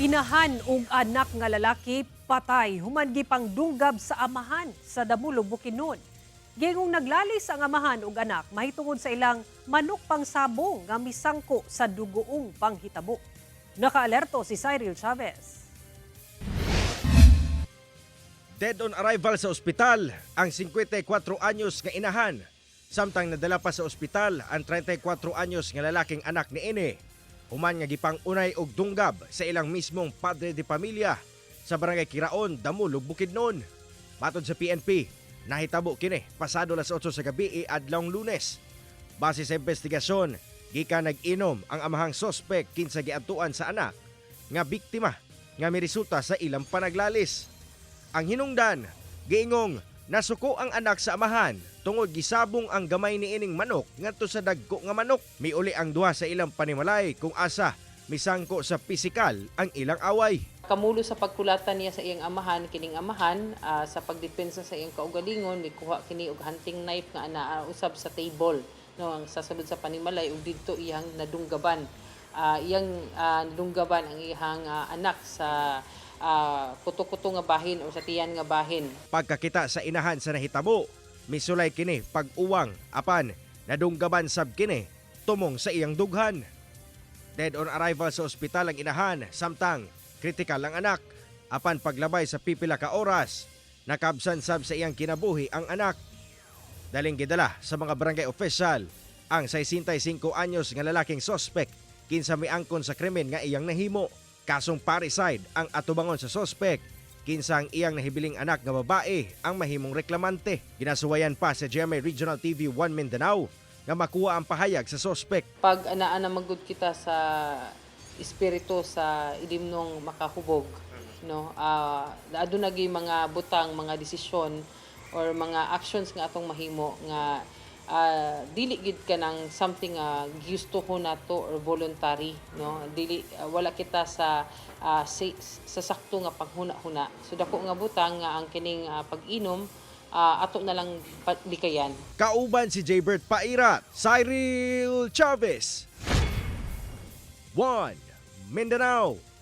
Inahan ug anak nga lalaki patay human gipangdunggab sa amahan sa Damulog, Bukidnon. Giingong naglalis ang amahan ug anak mahitungod sa ilang manok pangsabong nga misangko sa dugoong panghitabo. Nakaalerto si Cyril Chavez. Dead on arrival sa ospital ang 54 anyos nga inahan. Samtang nadala pa sa ospital ang 34 anyos nga lalaking anak ni ini. Human nga gipang-unay og dunggab sa ilang mismong padre de pamilya sa Barangay Kiraon, Damulog, Bukidnon. Matod sa PNP, nahitabo kini pasado las 8 sa gabi adlawng Lunes. Base sa investigasyon, gikan nag-inom ang amahang sospek kinsa giadtuan sa anak nga biktima nga miresulta sa ilang panaglalis. Ang hinungdan, giingong nasuko ang anak sa amahan tungod gisabong ang gamay niining manok ngadto sa dagko nga manok. Miuli ang duha sa ilang panimalay kung asa misangko sa pisikal ang ilang away. Kamulo sa pagkulatan niya sa iyang amahan, kining amahan sa pagdepensa sa iyang kaugalingon, mikuha kini og hunting knife nga ana usab sa table, no, ang sa sulod sa panimalay ug didto iyang nadunggaban. Iyang nadunggaban ang iyang anak sa kuto-kuto nga bahin o sa tiyan nga bahin. Pagkakita sa inahan sa nahitabo, misulay kini pag-uwang apan nadunggaban sab kini tumong sa iyang dughan. Dead on arrival sa ospital ang inahan samtang kritikal ang anak. Apan paglabay sa pipila ka oras, nakabsan sab sa iyang kinabuhi ang anak. Daling gidala sa mga barangay official ang 65 anyos nga lalaking sospek kinsa miangkon sa krimen nga iyang nahimo. Kasong parricide ang atubangon sa sospek kinsa ang iyang nahibiling anak nga babae ang mahimong reklamante. Ginasuwayan pa sa GMA Regional TV 1 Mindanao nga makuha ang pahayag sa sospek. Pag anaa na magud kita sa espiritu sa ilimnong makahubog, no, aduna gyud mga butang, mga desisyon or mga actions nga atong mahimo nga dili gid kanang something nga giustuhon nato or voluntary, no, dili wala kita sa sakto nga panghuna-huna. So dako nga butang nga ang kining pag-inom ato na lang likayan. Kauban si Jaybert Pairat, Cyril Chavez. 1 Mindanao.